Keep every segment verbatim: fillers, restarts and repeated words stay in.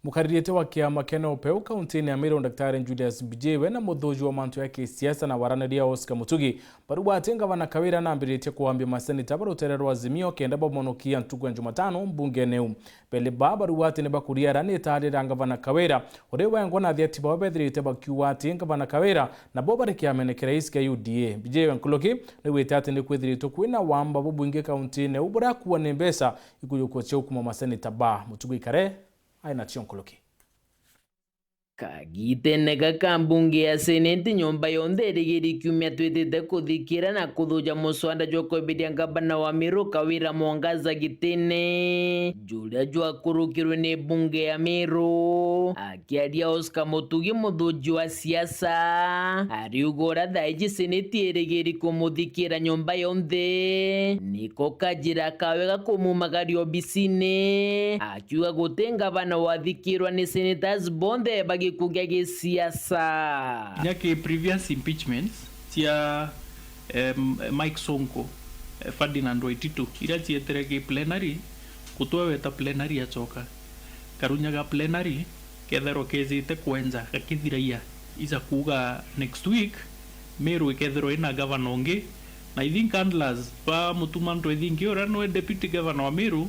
Mukaririte wa kiama kia NOPEU kauntiine ya Meru, Daktari Julius Mbijiwe, na muthuji wa mantu ya kisiasa na waraniria Oscar Mutugi, barugwa ati ngavana Kawira nambiritie kuambia maseneta ba rutere rwa Azimio kenda bamonokia ntuku ya Jumatano mbungene iu. Beli ba barugwa ati ni bakuriara ni itaari ria ngavana Kawira, uri wengwa na athiati bao bethirite bakiuga ati ngavana Kawira nabo bari kiamene kia rais kia U D A. Mbijiwe nkuruki, niwite ati ni kwithiritwe kwina wamba bubwingi kauntiine iu burakuwa ni mbeca ikujukua cia ukuma maseneta ba. Mutugi Kare aina cio nkuruki. Kagitene gaka mbunge ya Seneti, nyomba yonthe irigiri kiumia twitite kuthikira na kuthuja muswada jwa kweberia ngavana wa Meru Kawira Mwangaza gitine, juria jwakurukirwe ni mbunge ya Meru. Akiaria Oscar Mutugi, muthuji wa siasa, ariuga uria thaa iji Seneti irigiri kumuthikira nyomba yonthe, niko kajira kawe ga kumumagaria obisine, akiuga guti ngavana wathikirwa ni senators bonthe ba gikundi gia gisiasa. Kinya ki previous impeachments cia, em, Mike Sonko, eh, Ferdinand Waititu, iria cietire ki plenary, gutweweta plenary acoka. Karunyaga plenary, kethirwa kejite kwenja gakithiraia, ija kuuga next week, Meru ikethirwa ina gavana ungi, na I think handlers ba Mutuma Ntwethingi uria niwe deputy governor wa Meru,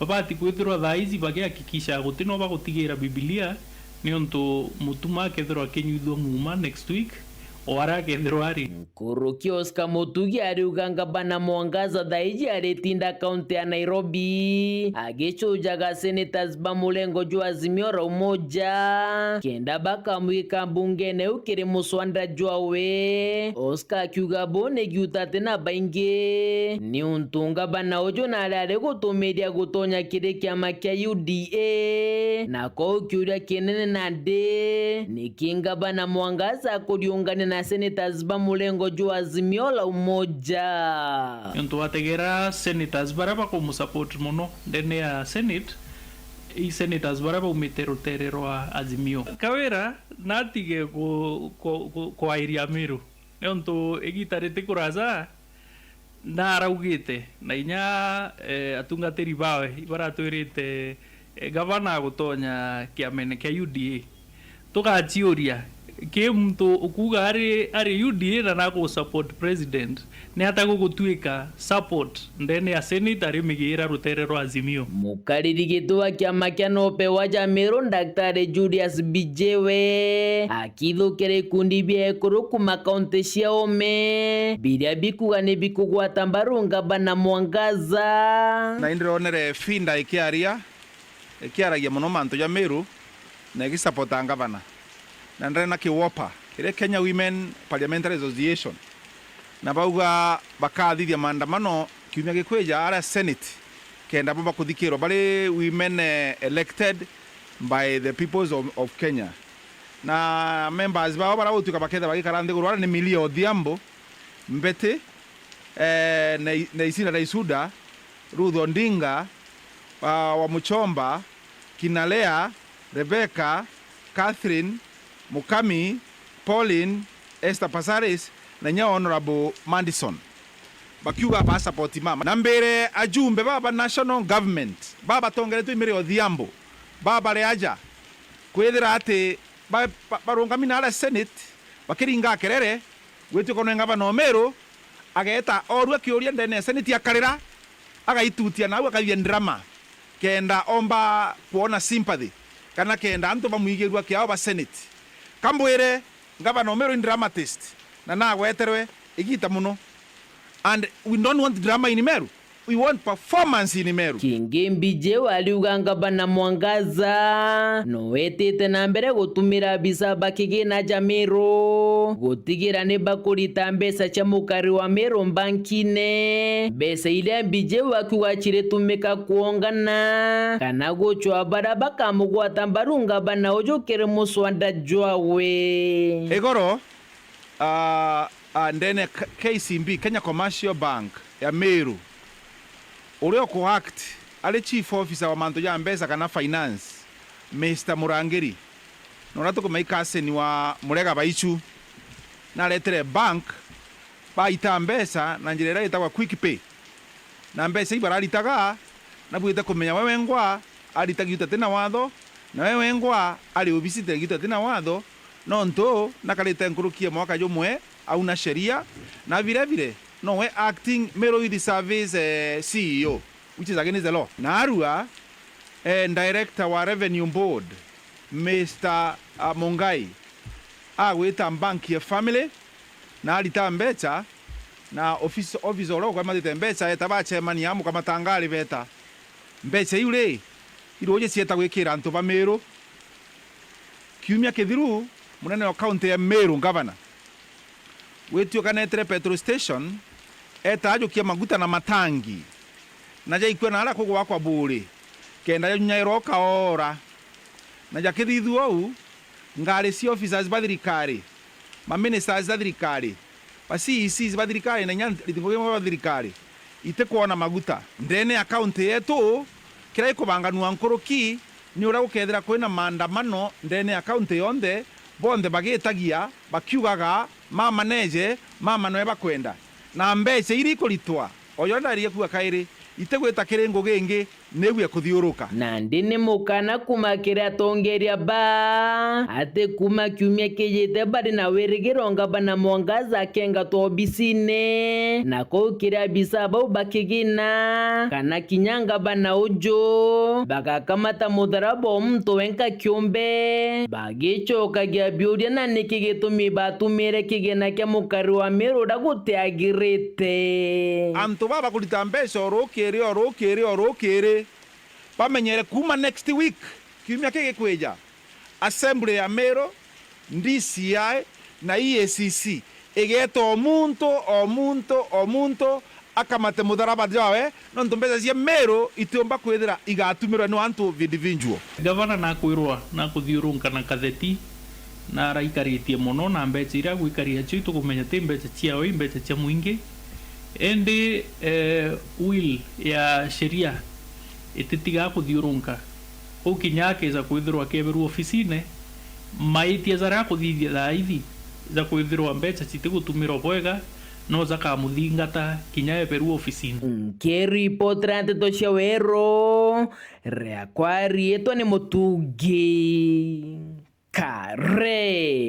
babati kwithirwa thaa iji bagihakikisha guti no bagutigira Bibilia, niuntu Mutuma akethirwa akinyuithua ng'uma next week, o aria akethirwa ari. Nkuruki Oscar Mutugi ariuga ngavana Mwangaza thaa iji aritinda kaunti ya Nairobi, agicujaga senators ba murengo jwa Azimio la Umoja, kenda bakamwika mbungene iu kiri muswanda jwawe. Oscar akiuga buu ni giuta ati na baingi, niuntu ngavana uju nari ari gutumiria gutonya kiri kiama kia U D A, na kou kiuria kinene nandi, niki ngavana Mwangaza akuriungania na senators ba murengo jwa Azimio la Umoja? Niuntu wategera senators baria bakumusupport mono ndene ya Senate, i senators baria baumite rutere rwa Azimio. Kawira natige ku-, ku-, ku-, kwairia Meru, niuntu igita ritikuraja, naraugite, na inya, eh, atungatiri bawe ibaratwirite, eh, gavana agutonya kiamene kia U D A. Tugaciuria, ki muntu ukuuga ari, ari U D A na nagu support president, ni ata gugutuika support ndene ya Senate ari migiira rutere rwa Azimio? Mukariri giti wa kiama kia NOPEU wa Meru, Daktari Julius Mbijiwe, akithukira ikundi bia ekuru kuma kaunti cia ome, biria bikuga ni bikugwata mbaru ngavana Mwangaza. Na indironere Finda ikiaria, ikiaragia mono mantu ja Meru, na igisapota ngavana. Na ndari na kiwopa kiria Kenya Women Parliamentary Association, na bauga bakathithia maandamano kiumia gikwija aria Senate, kenda bo bakuthikirwa bari women, eh, elected by the peoples of, of Kenya. Na members bao baria gutuika bakethira bagikara nthiguru aria ni Millie Odhiambo, Mbeti, eh, Nei-, Neisina Naisuda, Ruth Ondinga, ah, Wamuchomba, Kinalea, Rebecca, Catherine, Mukami, Pauline, Esther Passaris, na inya Honourable Madison. Bakiuga ba support mama. Na mbere ajumbe baba national government, baba batongeretwe i Millie Odhiambo, baba bari aja, kwithira ati ba-, ba-, barungami na aria Senate, bakiringa kerere, gwituika ni ngavana o Meru, ageeta orua kiuria ndene ya Senate akarira, agaitutia nau akathithia drama, kenda omba kwona sympathy, kana kenda antu bamwigirua kiao ba Senate. Kambwire, ngavana o Meru ni dramatist, na nagweterwe igita mono. And we don't want drama in Meru. We want performance in Meru. Kingi Mbijiwe ariuga ngavana Mwangaza no wetite na mbere gutumira abisa ba kigina ja Meru gutigira ni bakurita mbeca cia mukari wa Meru mbankine. Mbeca iria Mbijiwe akiuga ciritumika kuongana kana gucwa baria bakamugwata mbaru ngavana uju kiri muswanda jwawe. Igoro, ah, ah, ndene K-, K C B, Kenya Commercial Bank ya Meru, uria uku act ari chief officer wa mantu ja mbeca kana finance, Mister Murangiri, na uria tukumenya cousin wa Murega Baichu, naretere bank baita mbeca na njira iria itagwa Quick Pay. Na mbeca iu bararitaga, nabwite kumenya we wengwa aritagia utate na watho, Nawe wengwa ari obisite gitu atina watho, nontu nakarite nkuruki ya mwaka jumwe auna sheria, na vile vile nowe acting Meru Youth Service, eh, C E O, which is against the law. Naarua, eh, director wa Revenue Board, Mister, ah, Mungai, agwita bank ya family, na arita mbecha, na office, office uria ukwamatite mbecha, eta bacemania, amukamatanga ari beta. Mbecha iu ri, iruuji cieta gwikira antu ba Meru. Kiumia kithiru, munene wa kaunti ya Meru, ngavana, gwituikanetire petrol station, eta ajukia maguta na matangi, na jaikua na aria kugwakwa buri, kenda janyairwa kaora. Na jakithithua uu, ngari cia officers ba thirikari, ma ministers ba thirikari, ba C E Cs ba thirikari, na inya arithi ngugi ba thirikari, itikwona maguta. Ndene ya kaunti yetu, kiria gikubanganua nkuruki, ni uria gukethira kwina maandamano ndene ya kaunti yonthe, bonthe bagitagia, bakiugaga, "Mama neje, mama noe bakwenda." Na mbecha iria ikuritwa, o joria ndaririe kuuga kairi, itigwita kiri ngugi ingi, niu ekuthiuruka. Nandi ni mukana kuuma kiri atongeria baa, ati kuuma kiumia kijite bari na wirigiro ngavana Mwangaza akengatwa obisine, na kuu kiri abisa bau bakigina, kana kinya ngavana uju, bagakamata mutharaba o muntu wenka kiumbe, bagicokagia biuria na niki gitumi batumire kigina kia mukari wa Meru uria gutiagirite. Antu baa bakurita mbeca o rukiri, o rukiri, o rukiri, bamenyere kuuma next week, kiumia kii gikwija, Assembly ya Meru, D C I na E A C C igeta o muntu, o muntu, o muntu akamate mutharaba jwawe, nontu mbeca cia Meru itiumba kwithira igatumirwa ni antu individual. Gavana nakwirwa nakuthiurunka na katheti, na araikaritie mono, na mbeca iria agwikaria cio itukumenya ti mbeca ciawe, i mbeca cia mwingi. Indi, eh, will ya sheria ititigaa kuthiurunka. Uu kinya akija kwithirwa akieberua ofisine, maitia jaria akuthithia thaithi ja kwithirwa mbeca citigutumirwa bwega, no jakamuthingata kinya eberua ofisine. Nkiripotera nteto cia Weru, riakwa riitwa ni Mutungi Kare.